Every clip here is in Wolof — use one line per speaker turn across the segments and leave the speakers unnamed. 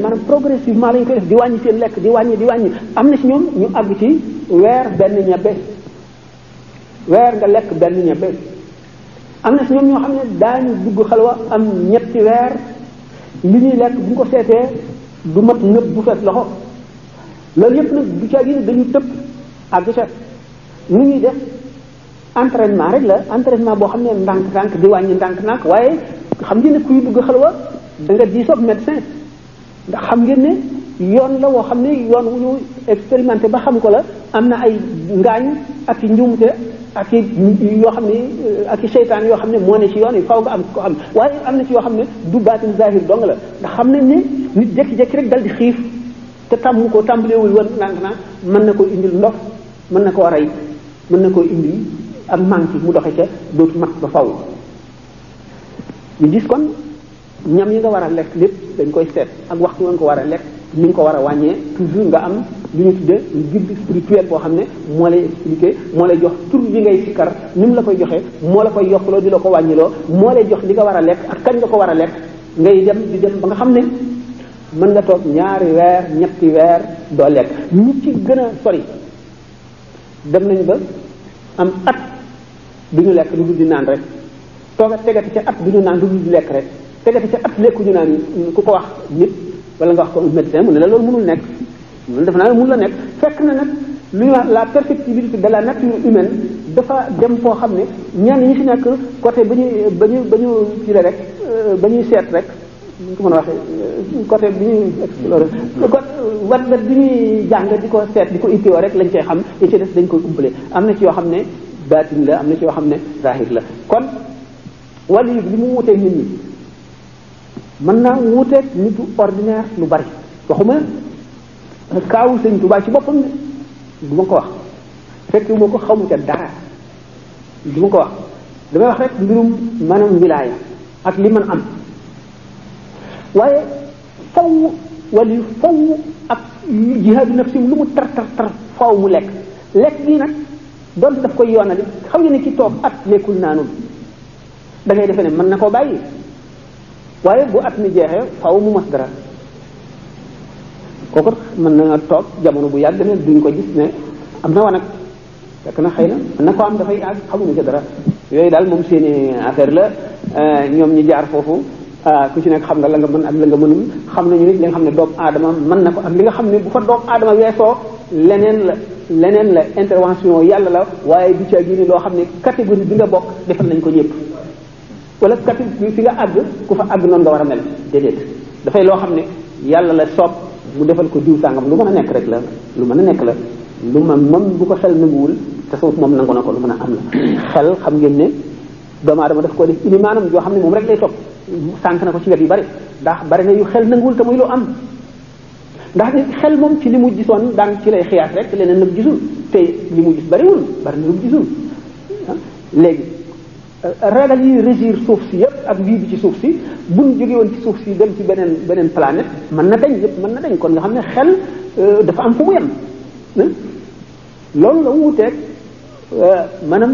maanaam progressivement lañ koy def di wàññi seen lekk di wàññi am na ci ñoom ñu àgg ci weer benn ñebbe weer nga lekk benn ñebbe am na ci ñoom ñoo xam ne daañu dugg xalwa am ñetti weer li ñuy lekk bu ñu ko seetee du mat nëb bu fees loxo loolu yëpp nag du caa gi dañu tëb àgg ca nu ñuy def entraînement rek la entraînement boo xam ne ndànk-ndànk di wàññi ndànk-ndànk waaye xam ngeen ne kuy dugg xalwa da nga diisoog médecin ndax xam ngeen ne yoon la woo xam ne yoon wu ñu expérimenté ba xam ko la am na ay ngaañ ak i njuumte ak i yoo xam ne ak i seytaan yoo xam ne moo ne ci yoon yi faw nga am ko am waaye am na ci yoo xam ne du baatin zahir dong la ndax xam nañ ne nit jékki-jékki rek dal di xiif te tàmm ko tàmbalewul woon ndànk naa mën na ko indil ndox mën na koo rey mën na koo indi ak manque mu doxe ca dootu mat ba faw ñu gis kon ñam yi nga war a lekk lépp dañ koy seet ak waxtu nga ko war a lekk ni nga ko war a wàññee toujours nga am lu ñu tuddee guide spirituel boo xam ne moo lay expliquer moo lay jox tur yi ngay sikkar ni mu la koy joxee moo la koy yokkuloo di la ko wàññiloo moo lay jox li nga war a lekk ak kañ nga ko war a lekk ngay dem di dem ba nga xam ne mën nga toog 2 weer 3 weer doo lekk ñu ci gën a sori dem nañ ba am at du ñu lekk lu dul di naan rek toog a tegati ca at du ñu naan lu dul di lekk rek tegati ca at lekku ñu naan ku ko wax nit wala nga wax ko médecin mu ne la loolu mënul nekk loolu def naa ne mënul la nekk fekk na nag lu ñuy wax la perfectibilité de la nature humaine dafa dem foo xam ne ñenn ñi fi nekk côté ba ñu ci rek ba ñuy seet rek ñu ko mën a waxee côté bi ñuy explorer wat bi ñuy jàng di ko seet di ko itteewoo rek lañ cay xam et ci des dañ koy umpale am na ci yoo xam ne baatin la am na ci yoo xam ne zahir la kon wàllu yi li mu wuteeg nit ñi mën naa wuteeg nitu ordinaire lu bari waxuma kaawu sëñ Tuubaa ci boppam du ma ko wax fekk ma ko xamu ca dara du ma ko wax damay wax rek mbirum maanaam wilaaya ak li man am waaye faw wala yu faw ak jihaadu nafsi lu mu tar faw mu lekk gi nag doonte daf koy yoonali xam nga ne ki toog at lekkul naanul da ngay defee ne mën na koo bàyyi waaye bu at mi jeexee faw mu mos dara kooku mën na toog jamono bu yàgg ne duñ ko gis ne am na wanag fekk na xëy na mën na ko am dafay àgg xamuñu ca dara yooyu daal moom seeni affaire la ñoom ñi jaar foofu ku ci nekk xam nga la nga mën ak la nga mënul xam nañu nit li nga xam ne doomu aadama mën na ko ak li nga xam ne bu fa doomu aadama weesoo leneen la intervention yàlla la waaye du ca gi loo xam ne catégorie bi nga bokk defal nañ ko ñëpp wala catégorie fi nga àgg ku fa àgg noonu nga war a mel déedéet dafay loo xam ne yàlla la soob mu defal ko diw sàngam lu mën a nekk rek la lu mën a nekk la lu ma moom bu ko xel nanguwul te suuf moom nangu na ko lu mën a am la xel xam ngeen ne doomu aadama daf ko def inimaanam yoo xam ne moom rek lay topp sànq na ko ci wet yu bari ndax bari na yu xel nanguwul te muy lu am ndax xel moom ci li mu gisoon daan ci lay xiyaas rek leneen la mu gisul te li mu gis bari na lu mu gisul léegi ragal yi régir suuf si yëpp ak vie bi ci suuf si buñ jóge woon ci suuf si dem ci beneen planète mën na dañ yëpp mën na dañ kon nga xam ne xel dafa am fu mu yem loolu la wuuteeg maanaam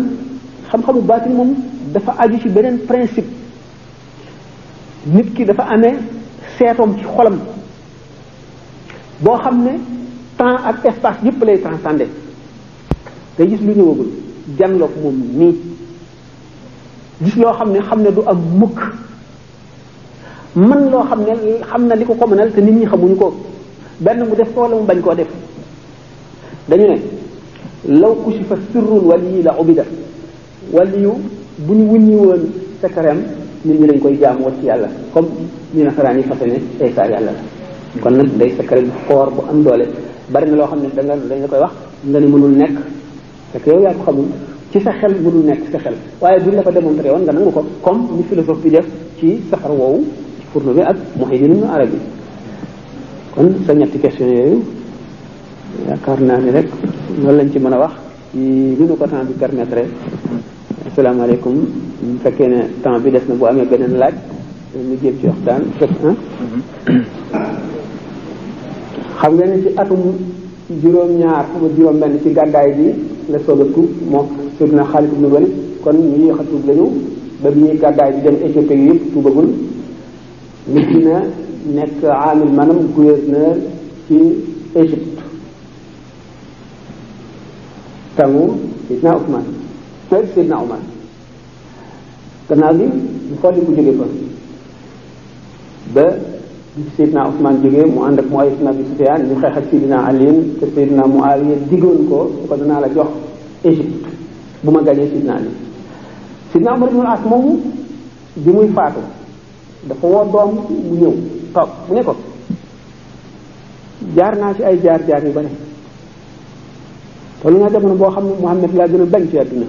xam-xamu baatin moom dafa aju ci beneen principe nit ki dafa amee seetoom ci xolam boo xam ne temps ak espace yëpp lay transcender day gis lu ñëwagul janloog moom nii gis loo xam ne du am mukk man loo xam ne xam na li ko ko mënal te nit ñi xamuñu ko benn mu def ko wala mu bañ koo def dañu ne law kushifa sirrul wali la ubida waliyu bu ñu wuññi woon sekareem nit ñi dañ koy jaamu wat ci yàlla comme ñu nasaraan yi fase ne Isa yàlla la kon nag day secret bu foor bu am doole bari na loo xam ne dañ la koy wax nga ne mënul nekk fekk yow yaa ko xamul ci sa xel mënul nekk ci sa xel waaye buñ la ko démontré woon nga nangu ko comme ni philosophe bi def ci safar woowu ci fourneau bi ak Muhyiddin Ibn Arabi kon sa ñetti question yooyu yaakaar naa ni rek loolu lañ ci mën a wax ci li nu ko temps bi permettre asalaamaaleykum bu fekkee ne temps bi des na bu amee beneen laaj ñu jéem ci waxtaan xam ngeen ne ci atum juróom-ñaar xama juróom-benn ci gàddaay bi la soog a tuub moom Seydina Xaalid ibn Walid kon ñu yéex a tuub lañu ba bi ñuy gàddaay bi dem Éthiopie yu yëpp tuubagul Medina nekk amil maanaam gouverneur ci Égypte tangu Seydina Ousmane Seydina Omar gannaaw bi bu folli bu jóge fa ba Seydina Ousmane jógee mu ànd ak Muawiya Abi Sufyaan ñu xeex ak Seydina Ali te Seydina Muawiya diggoon ko su ko danaa la jox Égypte bu ma gañee Seydina Ali Seydina Omar ibn al-As moomu bi muy faatu dafa woo doom mu ñëw toog mu ne ko jaar naa ci ay jaar-jaar yu bari tollu naa jamono boo xam ne Muhammad laa gën a bañ ci àdduna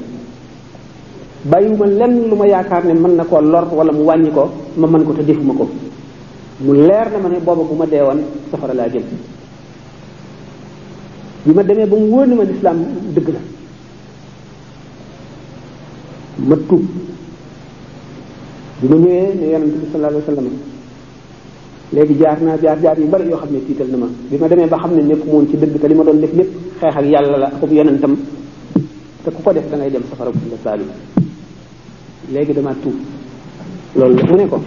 bàyyiwuma lenn lu ma yaakaar ne mën na koo lor wala mu wàññi ko ma mën ko te defuma ko mu leer na ma ne booba bu ma deewoon safara laa jëm bi ma demee ba mu wóor ni ma lislaam dëgg la ma tuub bi ma ñëwee ne yonent bi sallallahu alayhi wa sallam léegi jaar naa jaar yu bari yoo xam ne tiital na ma bi ma demee ba xam ne nekk moon ci dëgg te li ma doon def lépp xeex ak yàlla la ak yonentam te ku ko def da ngay dem safara bu la saabi léegi dama tuub loolu la mu ne ko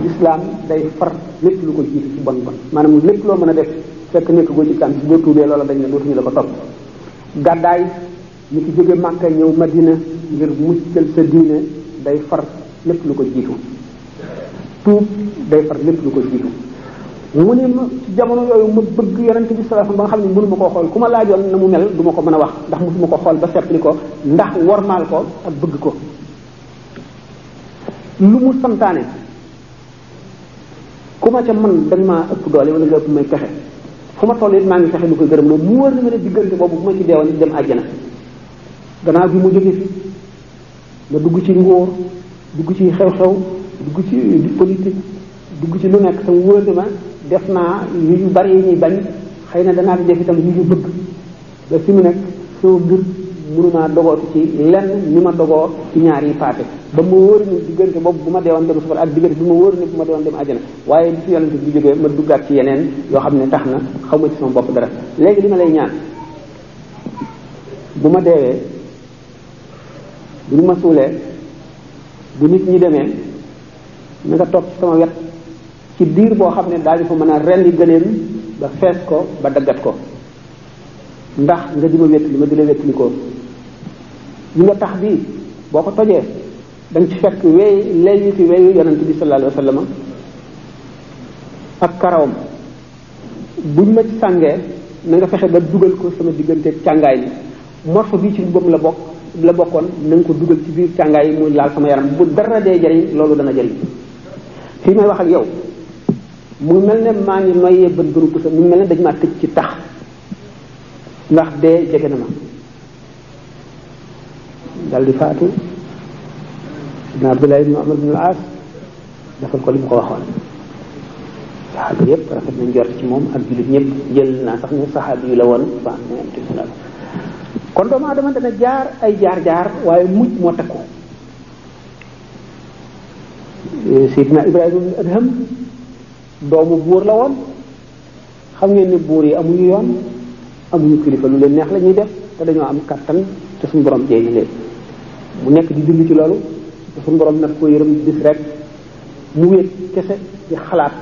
islam day far lépp lu ko jiitu ci bon bon maanaam lépp loo mën a def fekk nekk goo ci tànk boo tuubee loola dañ ne dootuñu la ko topp gàddaay ñu ci jóge Màkka ñëw Madina ngir muccal sa diine day far lépp lu ko jiitu tuub day far lépp lu ko jiitu mu ne ma ci jamono yooyu ma bëgg yonent bi sallallahu alayhi wasallam ba nga xam ne mënu ma koo xool ku ma laajoon na mu mel du ma ko mën a wax ndax mosuma ko xool ba seetli ko ndax wormaal ko ak bëgg ko lu mu santaane ku ma ca mën dañ maa ëpp doole wala nga ëpp may pexe fu ma toll it maa ngi fexe lu koy gërëm loolu mu wër na ma ne diggante boobu bu ma ci deewoon dem àjjana gannaaw bi mu jóge fi ma dugg ci ngóor dugg ci xew-xew dugg ci politique dugg ci lu nekk te mu wër na ma def naa yu bari yi ñuy bañ xëy na danaa di def itam yu ñu bëgg ba fi mu nekk soo mbir mënumaa dogootu ci lenn ni ma dogoo ci ñaar yi paase ba ma wóor ni diggante boobu bu ma deewoon dem safara ak diggante bi ma wóor ni bu ma deewoon dem àjjana waaye bi fi yonente bi jógee ma duggaat ci yeneen yoo xam ne tax na xaw ma ci sama bopp dara léegi li ma lay ñaan bu ma deewee bu ñu ma suulee bu nit ñi demee na nga toog ci sama wet ci diir boo xam ne daañu fa mën a rendi gëléem ba fees ko ba daggat ko ndax nga di ma wétli ma di la wétli ko li nga tax bii boo ko tojee dañ ci fekk weey léegi ci weeyu yonent bi sallallahu alayhi wa sallam ak karawam buñ ma ci sàngee na nga fexe ba dugal ko sama diggante càngaay li morso bii ci boom la bokkoon na nga ko dugal ci biir càngaay yi muy laal sama yaram bu dara dee jariñ loolu dana jariñ fii may wax ak yow mu mel ne maa ngi noyyee bën bënu pusa mu mel ne dañ maa tëj ci tax ndax dee jege na ma dal di faatu ibn Abdullah ibn Umar ibn al-As defal ko li mu ko waxoon saxaaba yëpp rafet nañ jort ci moom ak jullit ñëpp jël naa sax ne saxaabi yu la woon baax na kon doomu aadama dana jaar ay jaar waaye mujj moo takku Seydina Ibrahima ibn Adham doomu buur la woon xam ngeen ne buur yi amuñu yoon amuñu kilifa lu leen neex la ñuy def te dañoo am kattan te suñu borom jey na leen mu nekk di dund ci loolu te suñu borom nag ko yërëm bis rek mu wéet kese di xalaat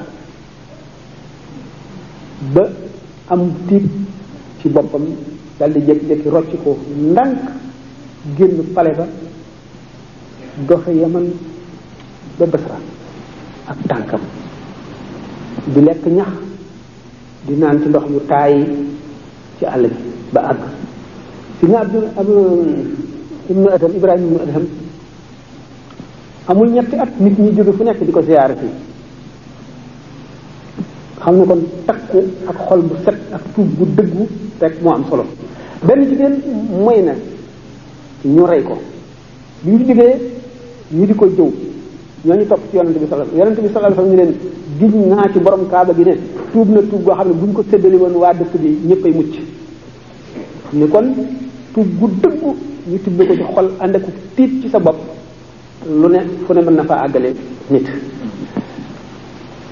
ba am tiit ci boppam dal di jékki-jékki rocc ko ndànk génn pale ba doxe Yaman ba Basra ak tànkam di lekk ñax di naan ci ndox yu taay ci àll bi ba àgg si na ibnu Adham Ibrahima ibnu Adham amul ñetti at nit ñi jóge fu nekk di ko ziyaare fii xam ne kon takku ak xol bu set ak tuub bu dëggu rek moo am solo benn jigéen mooy na ñu rey ko bi ñu jógee ñu di ko jëw ñooñu topp ci yonente bi sallallahu alayhi wasallam ñu leen giñ naa ci borom kaaba gi ne tuub na tuub goo xam ne bu ñu ko séddali woon waa dëkk bi ñëppay mucc ni kon tuub gu dëggu ñu tibbe ko ci xol ànd ak tiit ci sa bopp lu ne fu ne mën na faa àggale nit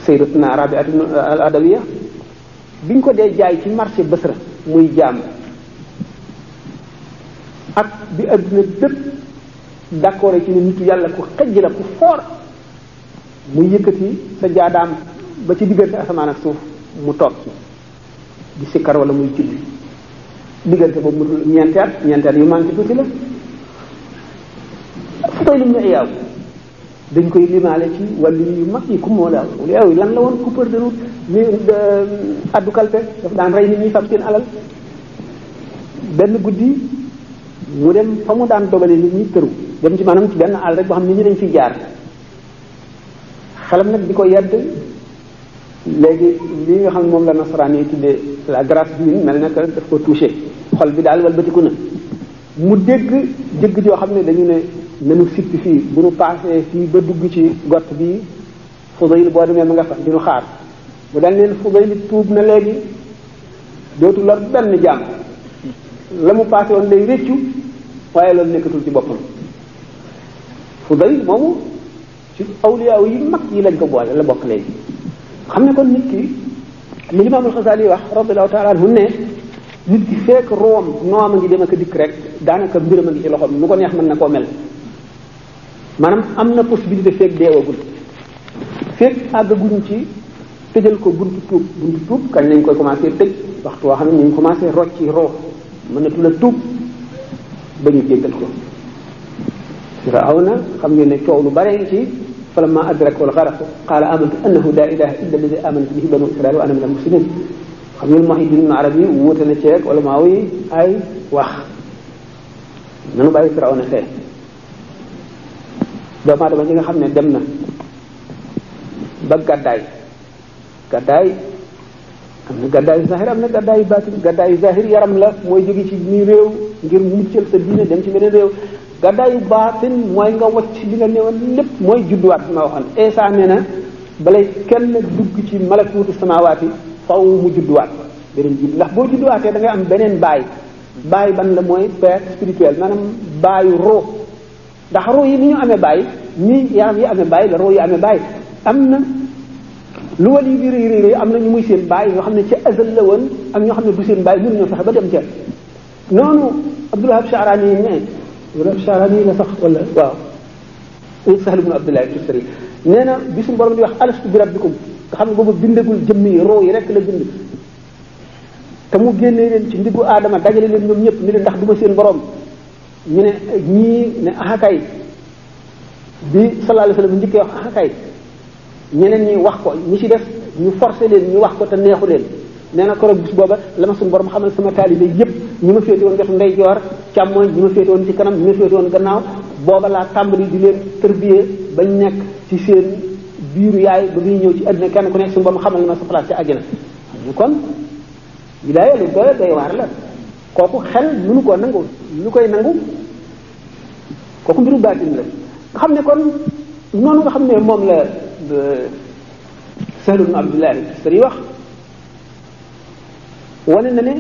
sayyidatuna Rabi'atu al-Adawiya biñ ko dee jaay ci marché Basra muy jaam ak bi adduna bépp d'accord ci ne nitu yàlla ku xëj la ku foor mu yëkkati sa jaadaam ba ci diggante asamaan ak suuf mu toog ci di sikkar wala muy julli diggante boobu mu ñeenti at yu manqué tuuti la fu koy lim ne yaaw dañ koy limaale ci wàllu yu mag yi ku moo la yow lan la woon coupeur de route ni addu kalpe dafa daan rey nit ñi fab seen alal benn guddi mu dem fa mu daan dogale nit ñi tëru dem ci maanaam ci benn àll rek boo xam nit ñi dañ fiy jaar xelam nag di ko yedd léegi li nga xam ne moom la nasaraan yi tuddee la grâce divine mel na que daf ko touché xol bi daal walbatiku na mu dégg jëgg joo xam ne dañu ne nanu sippi fii bu nu paasee fii ba dugg ci gott bi Fudayl boo demee ma nga fa di nu xaar bu daan leen Fudayl tuub na léegi dootu lor benn jàmm la mu paase woon lay réccu waaye loolu nekkatul ci boppam Fudayl moomu ci awliyaaw yi mag yi lañ ko boole la bokk léegi xam ne kon nit ki li Imaamul Xasaali wax radiyallahu taala anhu ne nit ki fekk room noom a ngi dem ak dikk rek daanaka mbiram a ngi ci loxoom nu ko neex mën na koo mel maanaam am na possibilité fekk deewagul fekk àggaguñ ci tëjal ko buntu tuub kañ lañ koy commencé tëj waxtu woo xam ne ñu ngi commencé rocc ci roo mënatu la tuub ba ñu jéggal ko Firawna xam ngeen ne coow lu bare ci falamma adrakahu al-gharaq qaala amantu annahu la ilaha illa alladi amanat bihi banu israil wa ana min al-muslimin xam ngeen Muhyiddin Ibn Arabi wuute na ceeg wala maa yi ay wax nanu bàyyi Firawna fee doomu aadama ñi nga xam ne dem na ba gàddaay am na gàddaayu zahir am na gàddaayu baatin gàddaayu zahir yaram la mooy jóge ci nii réew ngir muccal sa diine dem ci beneen réew gàddaayu baatin mooy nga wacc li nga newoon lépp mooy judduwaat bi ma waxoon Isa nee na balay kenn dugg ci malakuutu samawaati faw mu judduwaat beneen judd ndax boo judduwaatee da ngay am beneen baay ban la mooy père spirituel maanaam baayu roo ndax roo yi ni ñu amee baay nii yaram yi amee baay la roo yi amee baay am na lu wal yi di réy am na ñu muy seen baay ñoo xam ne ca azal la woon ak ñoo xam ne du seen baay mënuñoo fexe ba dem ca noonu Abdul Wahab Sha'rani yi ne Sha'rani la sax wala waaw Sahl ibn Abdullah Tustari nee na bi suñu borom di wax alastu bi rabbikum nga xam ne boobu bindagul jëmm yi roo yi rek la bind te mu génnee leen ci ndiggu aadama dajale leen ñoom ñëpp ni leen ndax duma seen borom ñu ne ñii ne ahakay bi sallallahu alayhi wasallam njëkkee wax ahakay ñeneen ñi wax ko ñi ci def ñu forcé leen ñu wax ko te neexu leen nee na koroog bis booba la ma suñu borom xamal sama taalibe yépp ñi ma féete woon wetu ndeyjoor càmmooñ ñi ma féete woon ci kanam ñi ma féete woon gannaaw booba laa tàmbali di leen tërbiyee bañ nekk ci seen biiru yaay ba muy ñëw ci àddina kenn ku nekk suñu borom xamal na ma sa place ci àjjana ñu kon wilaaya lu doy waar la kooku xel mënu koo nangu lu koy nangu kooku mbiru baatin la nga xam ne kon noonu nga xam ne moom la Sahl ibn Abdullah Tustari wax wane na ne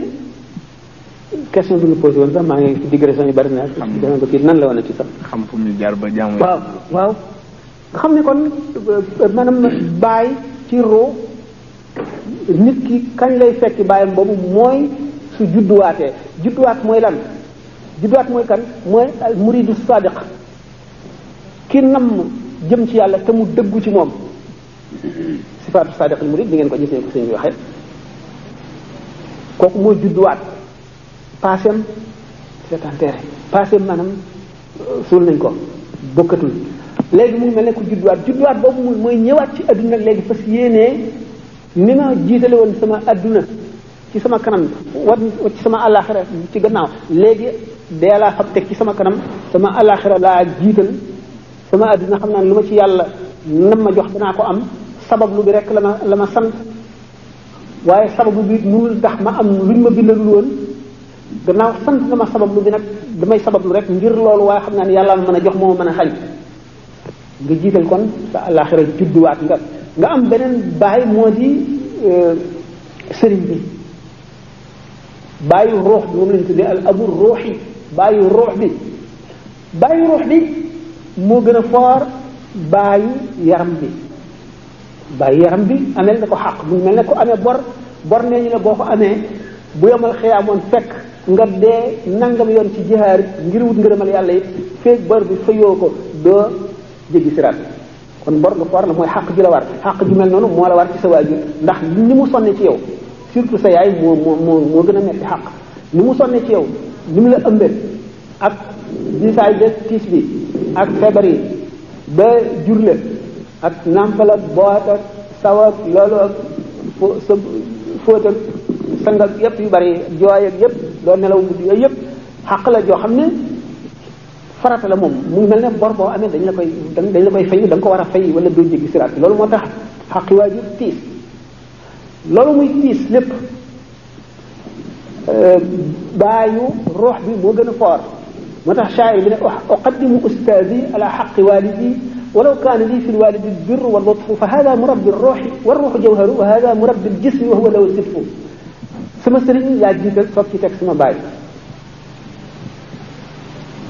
question bi ñu posé woon sax maa ngi ci digression yu bari na dama ko kii nan la wane ci sax
xam fu mu jaar ba jaamu
waaw nga xam ne kon maanaam baay ci roo nit ki kañ lay fekki baayam boobu mooy su judduwaat mooy lan judduwaat mooy kan mooy al muridu sadiq ki namm jëm ci yàlla te mu dëggu ci moom sifaatu sadiq al murid di ngeen ko gisee ko sëñ bi waxee kooku mooy judduwaat paasem seetaan teere paasem maanaam suul nañ ko bokkatul léegi mu ngi mel ne ku judduwaat boobu mooy ñëwaat ci adduna nag léegi fas yéenee ni ma jiitale woon sama adduna ci sama kanam wat ci sama àllaaxira ci gannaaw léegi dee laa fab teg ci sama kanam sama àllaaxira laa jiital sama adduna xam naa lu ma ci yàlla nam ma jox danaa ko am sabablu bi rek la ma sant waaye sabablu bi mënul tax ma am luñ ma bindalul woon gannaaw sant na ma sabablu bi nag damay sabablu rek ngir loolu waaye xam naa ne yàlla ma mën a jox moo mën a xañ nga jiital kon sa àllaaxira judduwaat nga am beneen baay moo di sëriñ bi baayu ruux bi moom lañ tuddee al abu ruuxi baayu ruux bi moo gën a foor baayu yaram bi amel na ko xaq mu mel ne ko amee bor nee ñu ne boo ko amee bu yomal xiyaamoon fekk nga dee nangam yoon ci jihaar ngir wut ngërëmal yàlla it feeg bor bi fayoo ko doo jéggi siraat kon bor nga for la mooy xàq ji la war xàq ji mel noonu moo la war ci sa waajur ndax ni mu sonne ci yow surtout sa yaay moo gën a metti xàq ni mu sonne ci yow ni mu la ëmbee ak diisaay de tiis bi ak feebar yi ba jurle ak nàmpal ak boot ak saw ak loolu ak sa fóot ak sang ak yëpp yu bari jooy ak yëpp doo nelaw guddi yooyu yëpp xàq la joo xam ne farata la moom mu ngi mel ne bor boo amee dañ la koy fay da nga ko war a fay wala doo jéggi siraat loolu moo tax xaqi waajur tiis loolu muy tiis lépp baayu ruux bi moo gën a foor moo tax shaayir bi ne uqaddimu ustaadi ala xaqi walidi walaw kaana lii fi lwalidi albirru wallutfu fa hada murabbi ruuxi wa ruuxu jawharu wa hada murabbi aljismi wa huwa law sitfu sama sëriñ yaa jiital soog ci teg sama baay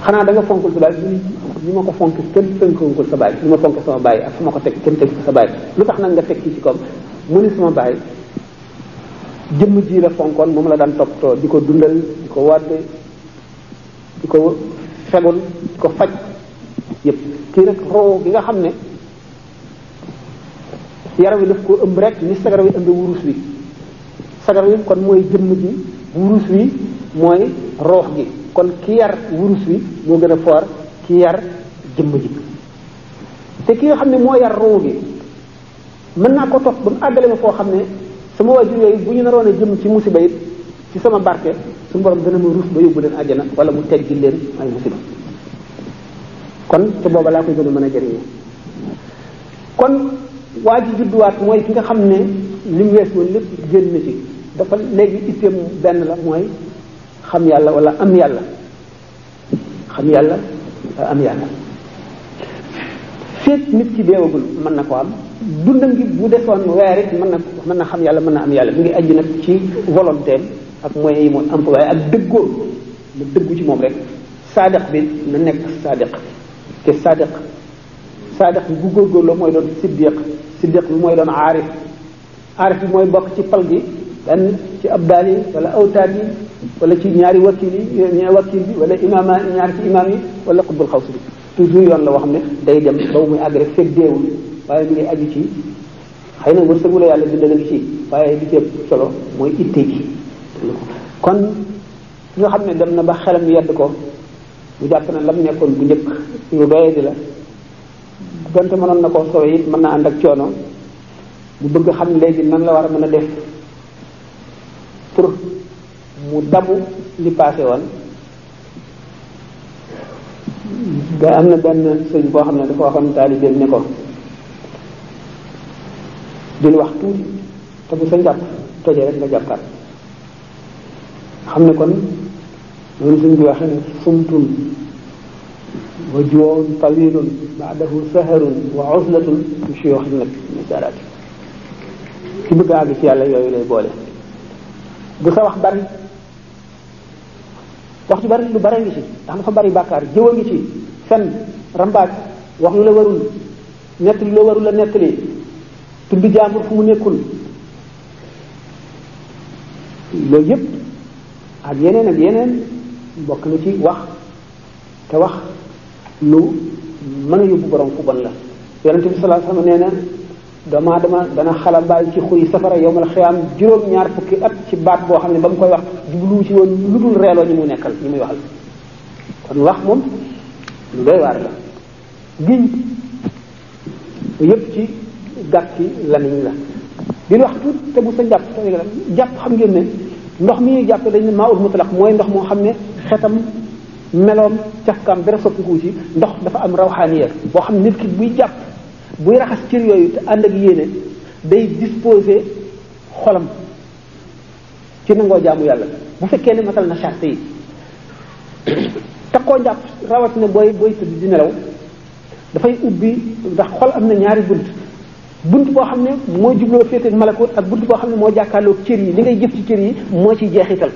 xanaa da nga fonkul sa baay ni ma ko fonk kenn fonkul sa baay ni ma fonk sama baay ak fu ma ko teg kenn teg sa baay lu tax nag nga teg ci kaw mu ni sama baay jëmm ji la fonkoon moom la daan toppatoo di ko dundal di ko wàdde di ko fegul di ko faj yëpp kii nag roo gi nga xam ne yaram wi daf ko ëmb rek ni sagar wi ëmb wurus wi sagar wi kon mooy jëmm ji wurus wi mooy roox gi kon ki yar wurus wi moo gën a foor ki yar jëmm ji te ki nga xam ne moo yar roo gi mën naa ko topp ba mu àggale ma foo xam ne sama waajur yooyu bu ñu naroon a jëm ci musiba it ci sama barke suñu borom dana ma ruus ba yóbbu leen àjjana wala mu teggi leen ay musiba kon te booba laa koy gën a mën a jëriñoo kon waa ji judduwaat mooy ki nga xam ne li mu wees woon lépp génn na ci dafa léegi itteem benn la mooy xam yàlla wala am yàlla xam yàlla am yàlla feet nit ki deewagul mën na ko am dundam gi bu desoon weer it mën na xam yàlla mën na am yàlla mu ngi aju nag ci volonté ak moyens yi mooy employé ak dëggoon mu dëggu ci moom rek saadiq bi na nekk saadiq te saadiq bi bu góorgóorloo mooy doon siddiq bi mooy doon aarif bi mooy bokk ci pal gi benn ci abdaal yi wala awtaad yi wala ci ñaari wakil bi wala ñaari ci imaam yi wala xutbul xaws bi toujours yoon la woo xam ne day dem ba muy àgg rek fekk deewul waaye mi ngi aju ci xëy na wërsëgu la yàlla bind na ngi ci waaye li ci ëpp solo mooy itte gi kon ki nga xam ne dem na ba xelam yedd ko mu jàpp na lam nekkoon bu njëkk yu doye di la donte mënoon na koo sowe it mën na ànd ak coono mu bëgg xam léegi nan la war a mën a def pour mu dabu li passé woon da am na benn sëñ boo xam ne dafa waxoon taalibeem ne ko dil wax tuuti te bu sa njàpp tojee rek nga jàppaat xam ne kon loolu sëñ bi waxee ne sumtun wa juwun tawilun baadahu saharun wa uzlatun bi shuyuxin nag misalaati ki bëgg a àgg ci yàlla yooyu lay boole bu sa wax bari wax ju bari lu bare ngi ci ndax dafa bari bàkkaar jëw a ngi ci fen rambaaj wax lu la warul nettali loo warul la nettali tudd jaambur fu mu nekkul loolu yëpp ak yeneen bokk na ci wax te wax lu mën a yóbbu borom fu bon la yonente bi sallallahu alayhi wasallam nee na doomu aadama dana xala bàyyi ci xuy safara yowmal xiyaam juróom-ñaar fukki at ci baat boo xam ne ba mu koy wax jublu ci woon lu dul reeloo ñi mu nekkal ñi muy waxal kon wax moom lu doy waar la giñ yëpp ci gàkki lamiñ la di wax tuut te bu sa jàpp xam ngeen ne ndox mi ñuy jàpp dañ ne maa ul mutlaq mooy ndox moo xam ne xetam meloom cafkaam dara soppiku ci ndox dafa am rawxaaniya boo xam ne nit ki buy jàpp buy raxas cër yooyu te ànd ak yéene day disposer xolam ci nangoo jaamu yàlla bu fekkee ne matal na charte yi takkoo njàpp rawatina booy tëdd di nelaw dafay ubbi ndax xol am na ñaari bunt boo xam ne moo jubloo féete malakut ak bunt boo xam ne moo jàkkaarloo cër yi li ngay jëf ci cër yi moo ciy jeexital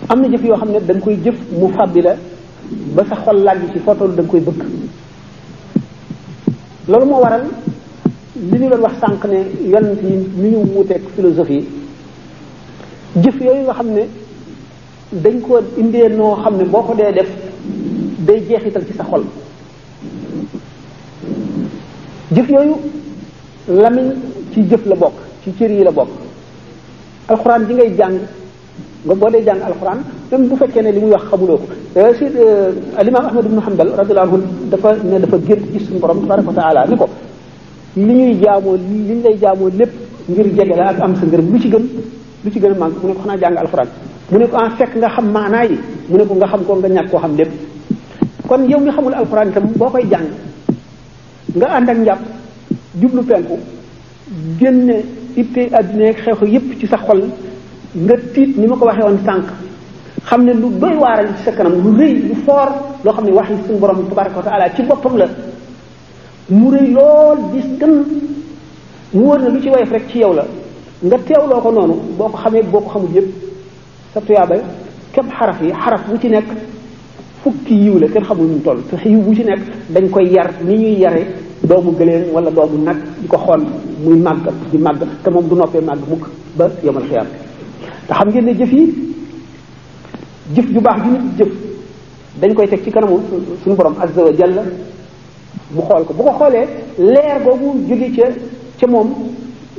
am na jëf yoo xam ne da nga koy jëf mu fàbbi la ba sa xol làgg ci foo toll da nga koy bëgg loolu moo waral li ñu doon wax sànq ne yonent yi ni ñu wuuteeg philosophie jëf yooyu nga xam ne dañ ko indee noo xam ne boo ko dee def day jeexital ci sa xol. jëf yooyu lamiñ ci jëf la bokk, ci cër yi la bokk. alxuraan ji ngay jàng nga boo dee jàng alxuraan même bu fekkee ne li muy wax xamuloo ko si alimaam Ahmad ibn Hanbal radiyallahu anhu dafa gént gis suñu borom tabaraka wa taala ni ko li ñuy jaamoo li ñu lay jaamoo lépp ngir jege la ak am sa ngërëm lu ci gën a màgg mu ne ko xanaa jàng alxuraan mu ne ko en fekk nga xam maanaa yi mu ne ko nga xam ko nga ñàkk koo xam lépp. kon yow mi xamul alxuraan itam boo koy jàng nga ànd ak njàpp jublu penku génne itte adduna ak xew yépp ci sa xol nga tiit ni ma ko waxee woon sànq xam ne lu doy waaral ci sa kanam lu rëy lu foor loo xam ne wax yi suñu borom tabaraka wa taala ci boppam la mu rëy lool dis gën mu wóor na lu ci woyof rek ci yow la nga teewloo ko noonu boo ko xamee boo ko xamul yépp sa tuyaaba képp xaraf yi xaraf bu ci nekk fukki yiw la kenn xamul ñu toll te yiw bu ci nekk dañ koy yar ni ñuy yare doomu gëléem wala doomu nag di ko xool muy màgg di màgg te moom du noppee màgg mukk ba yomal xiyaam te xam ngeen ne jëf ju baax ju nit jëf dañ koy teg ci kanamu suñu borom azza wa jalla mu xool ko bu ko xoolee leer boobu jóge ca moom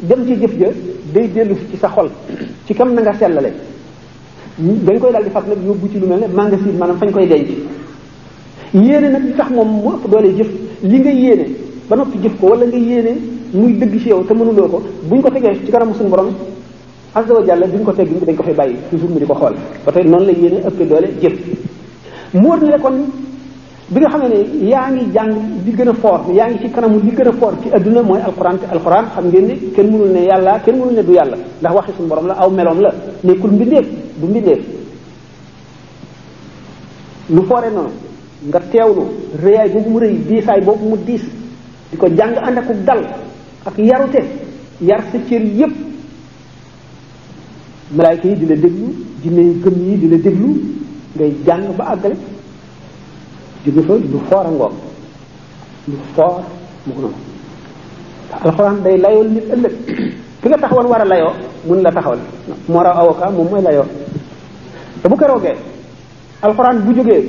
dem ci jëf ja day dellu ci sa xol ci kam na nga sellale dañ koy daal di fas nag yóbbu ci lu mel ne magasin maanaam fañ koy denc yéene nag li tax moom mu ëpp doole jëf li nga yéene ba noppi jëf ko wala nga yéene muy dëgg ci yow te mënuloo ko buñ ko tegee ci kanamu suñu borom azza wa jalla duñ ko teg dañ ko fay bàyyi toujours mu di ko xool ba tey noonu la yéene ëpp doole jëf mu wër ne kon bi nga xamee ne yaa ngi jàng li gën a fort yaa ngi ci kanamu li gën a fort ci adduna mooy alquran te alquran xam ngeen ne kenn mënul ne yàlla kenn mënul ne du yàlla ndax waxi suñu borom la aw meloom la nekkul mbindeef du mbindeef lu foore noonu nga teewlu rëyaay boobu mu rëy diisaay boobu mu diis di ko jàng ànd ak dal ak yarute yar sa cër yépp malaayka yi di la déglu jinne yu gëm yi di la déglu ngay jàng ba àggale jóge fa lu foor a ngoog lu foor mu ko noonu alxuraan day layool nit ëllëg fi nga taxawal war a layoo mun la taxawal moo raw avocat moom mooy layoo te bu keroogee alxuraan bu jógee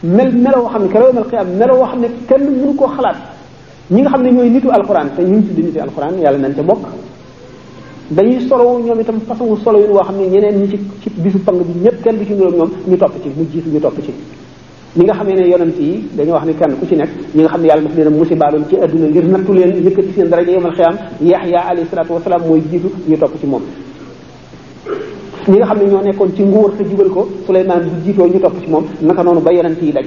meloo xam ne keroog mel xiyaam meloo xam ne kenn mënu koo xalaat ñi nga xam ne ñooy nitu alxuraan te ñu ngi tuddi nitu alxuraan yàlla nañ ca bokk dañuy solowu ñoom itam façon solo yu woo xam ne ñeneen ñi ci bisu pang bi ñëpp kenn du ci niroog ñoom ñu topp ci mu jiitu ñu topp ci ñi nga xamee ne yonent yi dañoo wax ne kenn ku ci nekk ñi nga xam ne yàlla daf leen a musibaaloon ci adduna ngir nattu leen yëkkati seen daraja yomal xiyaam Yaxya alayhi salaatu wasalaam mooy jiitu ñu topp ci moom ñi nga xam ne ñoo nekkoon ci nguur te jubal ko Suleymaan bu jiitoo ñu topp ci moom naka noonu ba yonent yi daj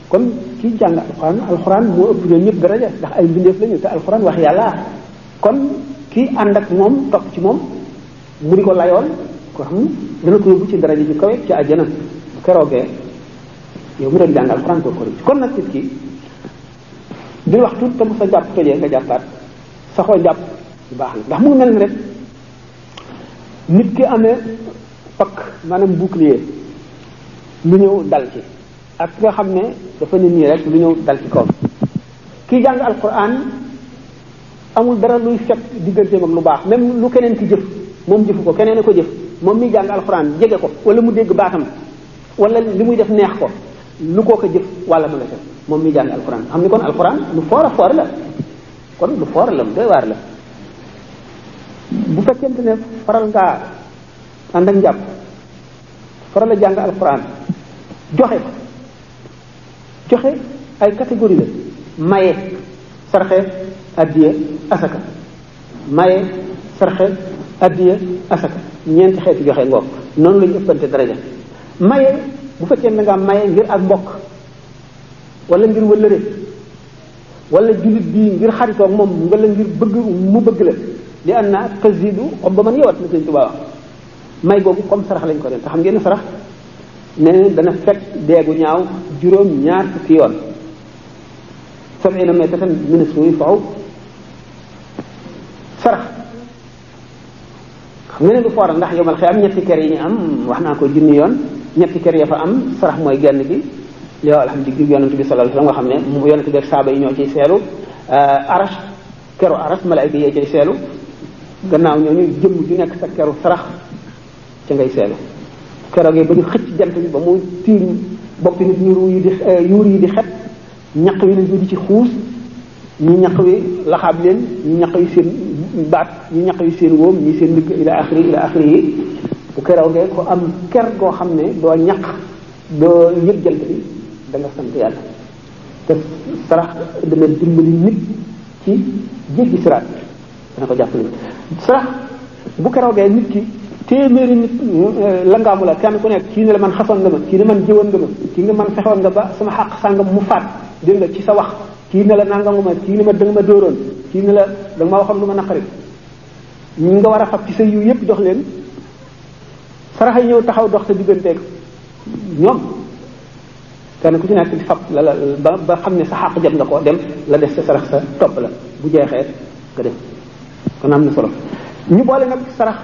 kon kii jàng alxuraan moo ëpp ñoom ñëpp daraja ndax ay mbindeef lañu te alxuraan wax yàlla kon kii ànd ak moom topp ci moom mu di ko layoon ko xam dana ko yóbbu ci daraja ju kawe ci àjjana bu keroogee yow mu doon jàng alxuraan ko kon nag nit ki di wax tuut te bu sa jàpp tojee nga jàppaat sa xoo jàpp bu baax na ndax mu ngi mel ni rek nit ki amee pakk maanaam bouclier lu ñëw dal ci ak nga xam ne dafa ne nii rek lu ñëw dal ci kawam kii jàng alquran amul dara luy fekk digganteem ak lu baax même lu keneen ki jëf moom jëfu ko keneen a ko jëf moom miy jàng alquran jege ko wala mu dégg baatam wala li muy def neex ko lu koo ko jëf wala ma nga def moom miy jàng alquran xam ni kon alquran lu foor a foor la kon lu foor la lu doy waar la bu fekkente ne faral ngaa ànd ak njàpp faral a jàng alquran joxe ay catégorie la maye sarxe addiya asaka maye sarxe addiya asaka ñeenti xeeti joxe ngoog noonu la ñu ëppante daraja maye bu fekkee ne nga maye ngir ak mbokk wala ngir wëllëre wala jullit bii ngir xaritoog moom wala ngir bëgg mu bëgg la li an na tazidu xob ba man yewat na Sëñ Tuubaa may googu comme sarax lañ ko def te xam ngeen ne sarax ne dana fekk deegu ñaaw juróom ñaar fukki yoon 70 maytatan min as-su'i fa'u sarax xam nga ne du foora ndax yomal xëy am ñetti kër yi ñu am wax naa ko junni yoon ñetti kër ya fa am sarax mooy genn gi li yow alhamdulilah yonent bi sallallahu alayhi wasallam nga xam ne mu yonent bi ak saaba yi ñoo ciy seelu arash keru arash malaayika yee ciy seelu gannaaw ñooñu jëmm ju nekk sa keru sarax ca ngay seele keroogee ba ñu xëcc jant bi ba mu tiim boppi nit ñu yuur yi di xet ñaq wi nit ñi di ci xuus ñi ñaq wi laxaab leen ñi ñaq wi seen baat ñi ñaq wi seen wóom ñi seen ndigg ila axiri yi bu keroogee ko am ker goo xam ne doo ñaq doo yëg jant bi da nga sant yàlla te sarax dana dimbali nit ci jéggi siraat dana ko jàppale sarax bu keroogee nit ki téeméeri nit langaamu la kenn ku nekk kii ne la man xasoon nga ma kii ne man jëwoon nga ma kii ne man fexoon nga ba sama xàq sàngam mu faat dégg nga ci sa wax kii ne la nangamu ma kii ne ma danga ma dóoroon kii ne la danga ma waxoon lu ma naqari ñi nga war a fab ci sa yiw yépp jox leen sarax yi ñëw taxaw dox sa digganteeg ñoom kenn ku ci nekk di fab la ba xam ne sa xàq jot nga ko dem la des sa sarax sa topp la bu jeexee nga dem kon am na solo ñu boole nag sarax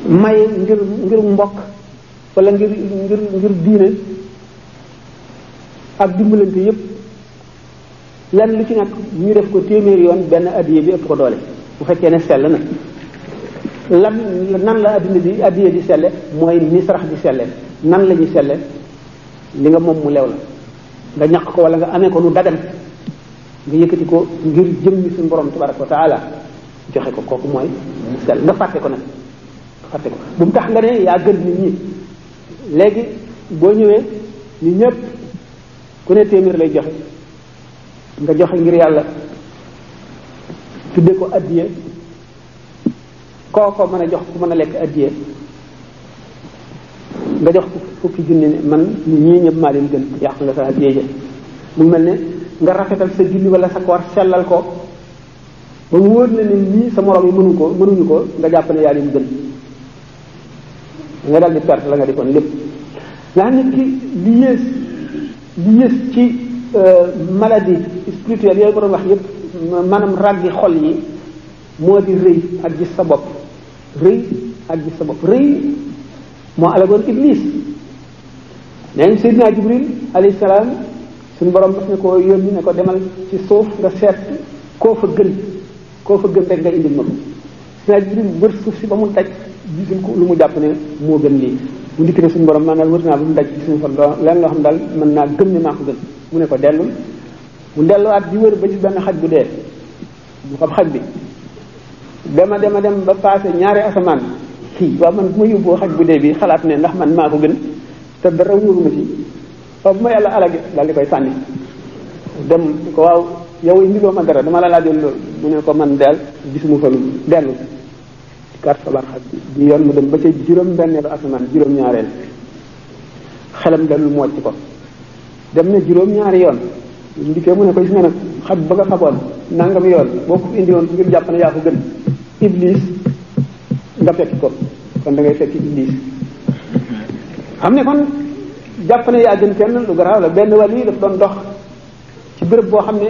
may ngir mbokk wala ngir diine ak dimbalante yépp lenn lu ci nekk ñu def ko téeméeri yoon benn addiye bi ëpp ko doole bu fekkee ne sell na nan la addiye di selle mooy ni sarax di selle nan la ñuy selle li nga moom mu lew la nga ñaq ko wala nga amee ko lu dagan nga yëkkati ko ngir jëmmi suñu borom tabaraka wa taala joxe ko kooku mooy sell nga fàtte ko nag fàtte ko bu mu tax nga ne yaa gën nit ñi léegi boo ñëwee ñu ñëpp ku ne téeméer lay joxe nga joxe ngir yàlla tudde ko addiye kooko mën a jox ku mën a lekk addiye nga jox ko fukki junni ne man ñii ñëpp maa leen gën yàq nga sa addiye ja mu mel ne nga rafetal sa julli wala sa koor sellal ko ba mu wóor na ne nii sa morom yi mënuñu ko nga jàpp ne yaa leen gën nga dal di perte la nga defoon lépp nga nit ki li yées ci maladie spirituelle yooyu ko doon wax yépp maanaam ràggi xol yi moo di rëy ak gis sa bopp rëy ak gis sa bopp rëy moo alagoon iblis neen Seydina Jibril alayhi salaam suñu borom daf ne ko yónni ne ko demal ci suuf nga seet koo fa gën rek nga indil ma ko Seydina Jibril wër suuf si ba mu daj gisul ko lu mu jàpp ne moo gën lii mu ndikk ne suñu borom maanaam wër naa ba mu daj ci suñu fa leen loo xam daal mën naa gëm ne maa ko gën mu ne ko dellul mu delluwaat di wër ba ci benn xaj bu dee mu xam xaj bi dem ba passé ñaari asamaan waaw man bu ma yóbboo xaj bu dee bi xalaat ne ndax man maa ko gën te dara wóoruma ci waaw bu ma yàlla alage daal di koy sànni dem ko waaw yow indiloo ma dara dama la laajoon loolu mu ne ko man daal gisuma fa lu dellu carte sabar xaj bi yoon mu dem ba ca juróom-benneelu asamaan juróom-ñaareel xelam dalul moo ci ko dem na juróom-ñaari yoon ndikkee mu ne ko gis nga nag xaj ba nga faboon nangam yoon boo ko indi woon ngir jàpp ne yaa ko gën iblis nga fekki ko kon da ngay fekki iblis xam ne kon jàpp ne yaa gën kenn lu garaaw la benn wàll yi daf doon dox ci béréb boo xam ne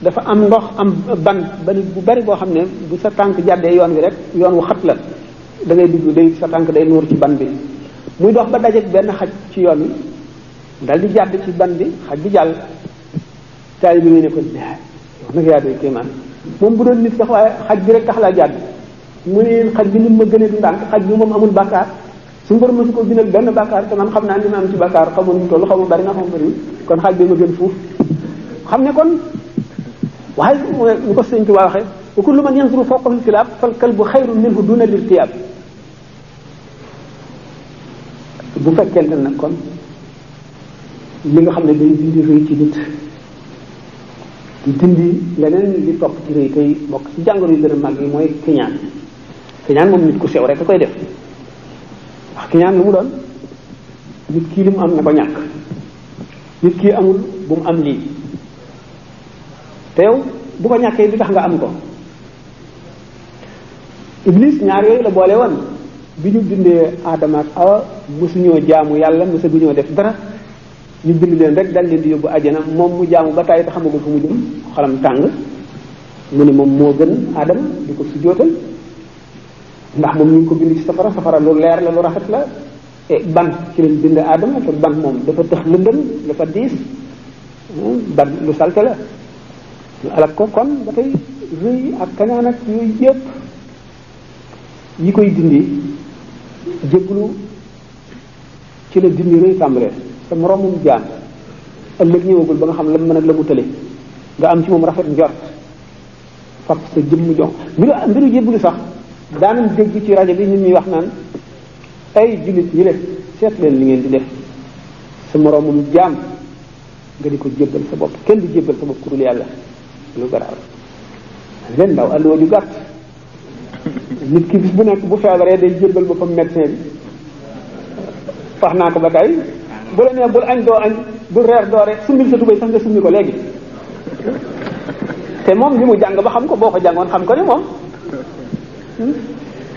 dafa am ndox am ban bu bari boo xam ne bu sa tànk jàddee yoon wi rek yoon wu xat la da ngay dugg day sa tànk day nuur ci ban bi muy dox ba dajeek benn xaj ci yoon wi dal di jàdd ci ban bi xaj bi jàll taali bi ne ko yow nag yaa doy kéemaan moom bu doon nit sax waaye xaj bi rek tax laa jàdd mu ne xaj bi ni ma gënee du ndànk xaj bi moom amul bàkkaar suñu borom mësu ko bindal benn bàkkaar te man xam naa li ma am ci bàkkaar xamul ñu toll xamul bari na xamul bari kon xaj bi ma gën fuuf xam ne kon waaye ñu ko sëñ Tuubaa waxee wa kullu man yanzuru fawqa al-kilaab fal kalbu xayrun minhu duna al-irtiyaab bu fekkente nag kon li nga xam ne day dindi rëy ci nit di dindi leneen li topp ci rëy tey bokk ci jàngoro yu gën a màgg yi mooy kiñaan kiñaan moom nit ku sew rek a koy def wax kiñaan lu mu doon nit kii li mu am na ko ñàkk nit kii amul bu mu am lii te yow bu ko ñàkkee li tax nga am ko Iblis ñaar yooyu la boole woon bi ñu bindee Aadama ak Awa mësuñoo jaamu yàlla mësaguñoo def dara ñu bind leen rek dal leen di yóbbu àjjana moom mu jaamu ba tàyyi te xamagul fu mu jëm xolam tàng mu ne moom moo gën Aadama di ko sujjóotal ndax moom ñu ngi ko bind ci safara lu leer la lu rafet la ban ci lañ bind Aadama te ban moom dafa tëx lëndëm dafa diis ban lu salte la ñu alak ko kon ba tey rëy ak kañaan ak yooyu yëpp yi koy dindi jébbalu ci la dindi rëy tàmbalee sa moroomum jaam ëllëg ñëwagul ba nga xam la mu mën ak la mu tële nga am ci moom rafet njort fab sa jëmm jox mbiru jébbalu sax daanam dégg ci rajo bi nit ñi wax naan ay jullit ñi leen seet leen li ngeen di def sa moroomum jaam nga di ko jébbal sa bopp kenn du jébbal sa bopp ku dul yàlla lu garaaw leen ndaw alluwa ju gàtt nit ki bis bu nekk bu feebaree day jébbal boppam médecin bi wax naa ko ba tey bu la nee bul añ doo añ bul reer doo reer summil sa tubéy sax nga summi ko léegi te moom li mu jàng ba xam ko boo ko jàngoon xam ko ne moom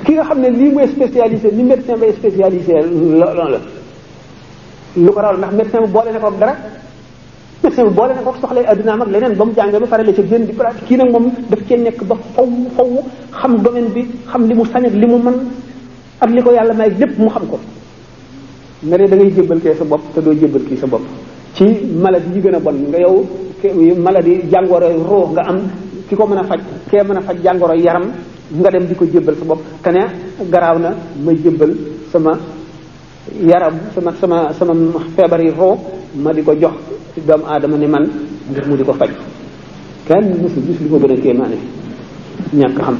ki nga xam ne lii mooy spécialisé li médecin bay spécialisé loolu la lu ko raw ndax médecin bu boole na ko dara médecin bu boole na ko soxlay addunaam ak leneen ba mu jàngee ba pare la ca génn di pratique kii nag moom daf cee nekk ba faw xam domaine bi xam li mu sañ ak li mu mën ak li ko yàlla may lépp mu xam ko nga ne da ngay jébbal kee sa bopp te doo jébbal kii sa bopp ci maladie yi gën a bon nga yow maladie jàngoro ruux nga am ki ko mën a faj kee mën a faj jàngoro yaram nga dem di ko jébbal sa bopp te ne garaaw na may jébbal sama yaram sama feebar yi ruux ma di ko jox ci doomu aadama ne man ngir mu di ko faj kenn mësul gis li ko gën a kéemaane ñàkk xam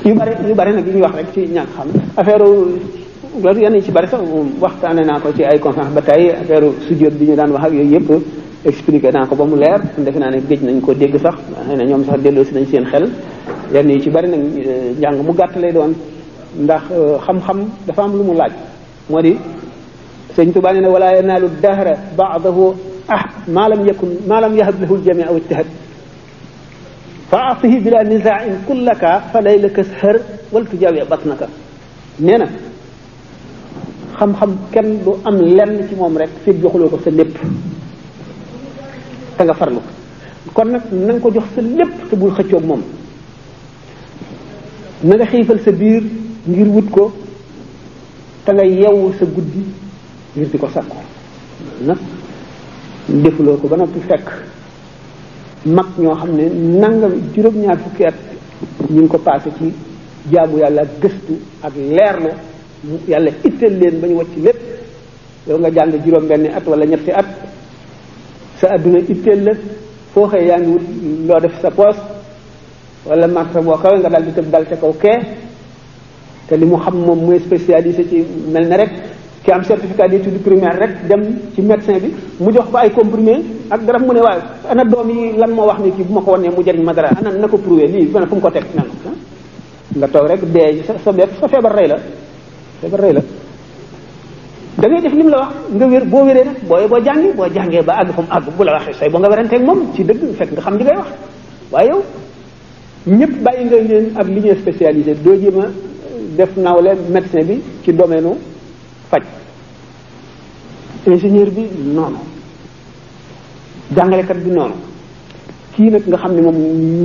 yu bari nag yi ñuy wax rek ci ñàkk xam affaire loolu yenn yi ci bari sax waxtaane naa ko ci ay conférence ba tey affaire sujjóot bi ñu daan wax ak yooyu yëpp expliqué naa ko ba mu leer defe naa ne géej nañ ko dégg sax xëy na ñoom sax delloo si nañ seen xel yenn yi ci bari nag njàng mu gàtt lay doon ndax xam-xam dafa am lu mu laaj moo di sëñ Tuubaa nee na wala yanaalu dahra baadahu maa lam yahab lahu ljami aw ijtihad fa atihi bila nisaain kullaka fa laylaka shër wal tujaawi batnaka nee na xam-xam kenn du am lenn ci moom rek fekk joxuloo ko sa lépp te nga farlu kon nag na nga ko jox sa lépp te bul xëccoog moom na nga xiifal sa biir ngir wut ko te nga yeewu sa guddi ngir di ko sakku nag defuloo ko ba noppi fekk mag ñoo xam ne nangam juróom-ñaar fukki at ñu ngi ko passé ci jaamu yàlla ak gëstu ak leerlu yàlla itteel leen ba ñu wacc lépp yow nga jàng juróom-benni at wala ñetti at sa adduna itteel la foo xëy yaa ngi wut loo def sa poos wala marta boo kawe nga dal di tëb dal ca kaw kee te li mu xam moom mooy spécialisé ci mel ne rek ki am certificat d'études primaires rek dem ci médecin bi mu jox ko ay comprimé ak garab mu ne waaye ana doom yi lan moo wax ni kii bu ma ko wanee mu jëriñ ma dara ana na ko prouvé lii fu mu ko teg nan nga toog rek dee sa feebar rey la da ngay def li mu la wax nga wér boo wéree nag boo jàngee ba àgg fa mu àgg bu la waxee say boo nga weranteeg moom ci dëgg fekk nga xam li ngay wax waaye yow ñëpp bàyyi nga leen ak li ñuy spécialisé doo jéem a def nawle médecin bi ci domaine faj ingénieur bi noonu jàngalekat bi noonu kii nag nga xam ne moom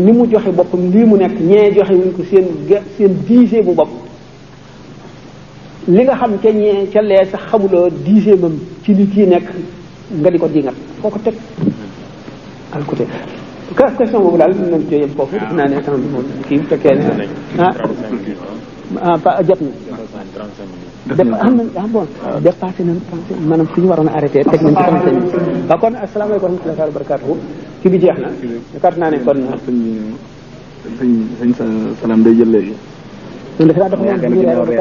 ni mu joxe boppam lii mu nekk ñee joxe wuñ ko seen diisee bu bopp li nga xam ca ñee ca lee sax xamuloo diisee mam ci li kii nekk nga di ko dingat foo ko teg al côté question boobu daal mën nañ cee yem foofu def naa ne temps bi moom kii bu fekkee ne jot na bon dépassé nañ maanaam fi ñu waroon a arrêté teg nañ ci 35 minutes waaw kon asalaamaaleykum wa rahmatullahi wa barakatuhu kii bi jeex na yaakaar naa ne kon
sëñ salaam day jël léegi
ñun defe naa dafa doon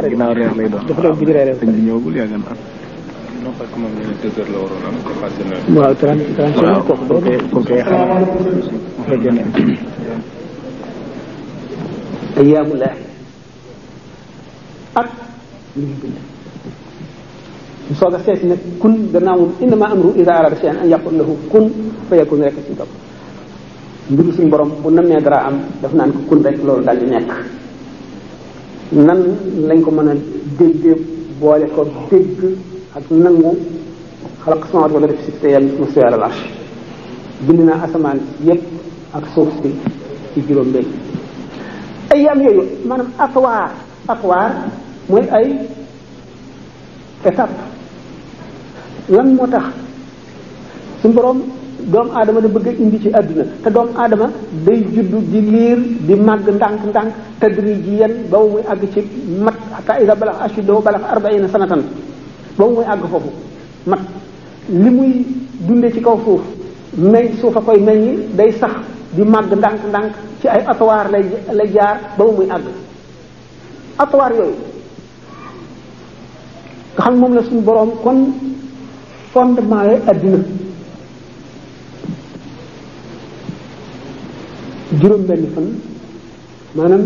ginnaaw reer lay doon
dafa doon bi reer
sëñ bi ñëwagul yàgg na
non parce que moom ñu ne 2 heures la waroon am dépassé na
waaw 30 minutes kooku boobu
pour que xam fekkee ne
ayyaamullah ak li ñu bind ñu soog a seeti nag kun gannaawul innama amru ida arada shay'an an yaqul lahu kun fa yakun rek ci topp mbiru suñu borom bu namee dara am daf naan ko kun rek loolu daal di nekk nan lañ ko mën a déggee boole ko dégg ak nangu xalaq samawat wala def si te yàlla mu suyal al arsh bind naa asamaan yépp ak suuf si ci juróom benn ayyaam yooyu maanaam atwaar mooy ay étape lan moo tax suñu borom doomu aadama da bëgg a indi ci àdduna te doomu aadama day juddu di liir di màgg ndànk-ndànk tadrijiyan ba muy àgg ci mat hatta iza balax ashuddahu balax 40 sanatan ba muy àgg foofu mat li muy dunde ci kaw suuf suuf a koy meññ day sax di màgg ndànk-ndànk ci ay atuwaar lay jaar ba muy àgg atuwaar yooyu nga xam moom la suñu boroom kon fondement yi àddina juróom benn fan maanaam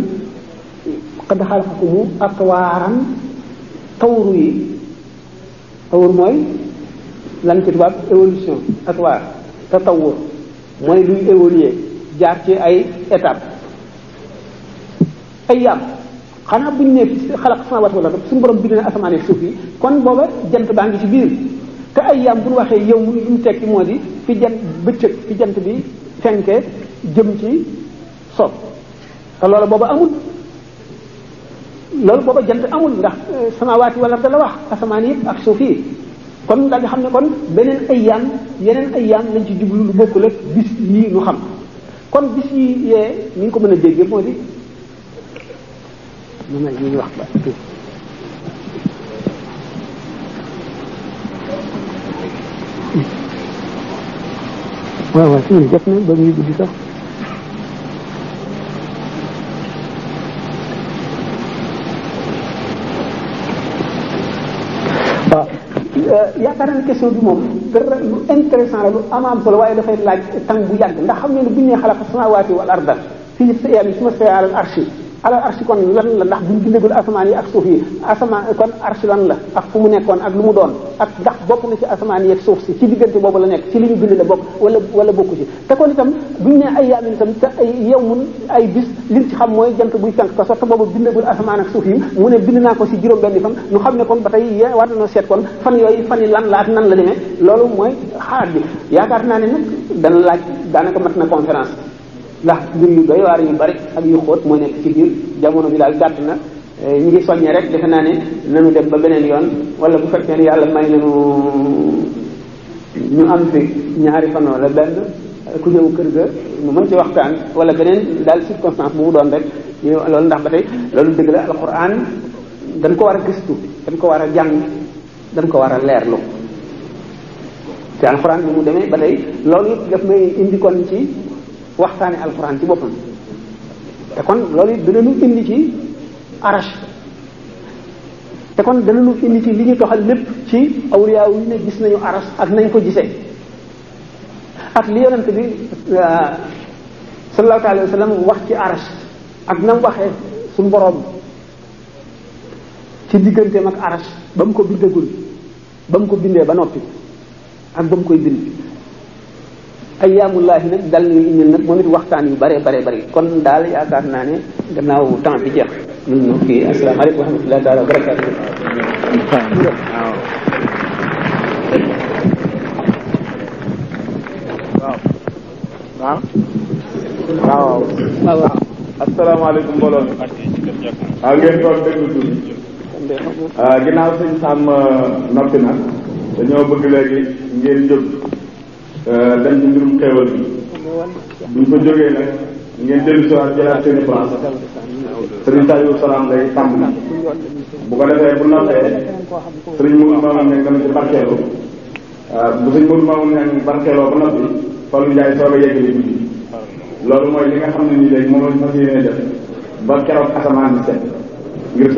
qad xalaqakumu atwaaran tawru yi tawur mooy lan ci tubaab évolution atwaar tatawur mooy luy évoluer jaar ci ay étape ay yaam xanaa buñ ne xalaq samaawaati wal ard suñu borom bind na asamaan ak suuf yi kon booba jant baa ngi ci biir te ay yaam bu ñu waxee yow mu li mu tekki moo di fi jant bëccëg fi jant bi fenke jëm ci so te loolu booba amul loolu booba jant amul ndax samaawaati wal ard la wax asamaan yi ak suuf yi kon da nga xam ne kon beneen ayyaam yeneen ayyaam lañ ci jublu lu bokkul ak bis yii nu xam kon bis yi yee ni nga ko mën a déggee moo di ñu ngi wax ba waaw waaw suñu def na ba muy guddi sax yaakaar naa ne question bi moom dara lu intéressant la lu am solo waaye dafay laaj tàng bu yàgg ndax xam ngeen ne bu ñu nee xalaqa samaawaati wal arda fii siyaami suma stawaa alal arshi kon lan la ndax buñ bindagul asamaan yi ak suuf yi asamaan kon arshi lan la ak fu mu nekkoon ak lu mu doon ak ndax bokk na ci asamaan yi ak suuf si ci diggante boobu la nekk ci li ñu bind la bokk wala bokku ci te kon itam buñ nee ay yaamin itam te ay yow mun ay bis liñ ci xam mooy jant buy fenk ko sotti boobu bindagul asamaan ak suuf yi mu ne bind naa ko si juróom-benni fan ñu xam ne kon ba tey war nañoo seet kon fan yooyu fan yi lan la ak nan la demee loolu mooy xaar bi yaakaar naa ne nag dana laaj daanaka mat na conférence ndax mbir yu doy waar yu bari ak yu xóot moo nekk ci biir jamono bi daal gàtt na ñu ngi soññee rek defe naa ne nanu dem ba beneen yoon wala bu fekkee ne yàlla may nañu ñu am fi ñaari fan wala benn ku ñëw kër ga mu mën ci waxtaan wala beneen daal circonstance bu mu doon rek loolu ndax ba tey loolu dëgg la alquran dañ ko war a gëstu dañ ko war a jàng dañ ko war a leerlu te alquran bi mu demee ba tey loolu it daf may indi kon ci waxtaane alquran ci boppam te kon loolu it dina ñu indi ci arash te kon dana ñu indi ci li ñu toxal lépp ci awliya yi ne gis nañu arash ak nañ ko gisee ak li yonent bi sallallahu alayhi wa sallam wax ci arash ak nam waxee suñu boroom ci digganteem ak arash ba mu ko bindagul ba mu ko bindee ba noppi ak ba mu koy bind ayyaamullaahi nag dal nañu indil nag moom it waxtaan yu bare kon daal yaakaar naa ne gannaaw temps bi jeex ñun ñoo kii asalaamaaleykum wa rahmatullahi taala wa barakaatu.
waaw. asalaamaaleykum mbooloo mi. waaw ngeen toog déglu tuuti. ginnaaw sëñ Sam noppi na dañoo bëgg léegi ngeen jóg. dem ci mbirum xéewal bi buñ ko jógee nag ngeen dellu si waat jëlaat seen i place sëriñ Saliou Salaam lay tàmbali bu ko defee bu noppee sëriñ Mourou Mamoun ne dana ci barkeelu bu sëriñ Mourou Mamoun ne barkeeloo ba noppi Fallou Ndiaye soog a yeggali guddi loolu mooy li nga xam ne nii léegi moom lañ fas yéene def ba keroog asamaan bi set ngir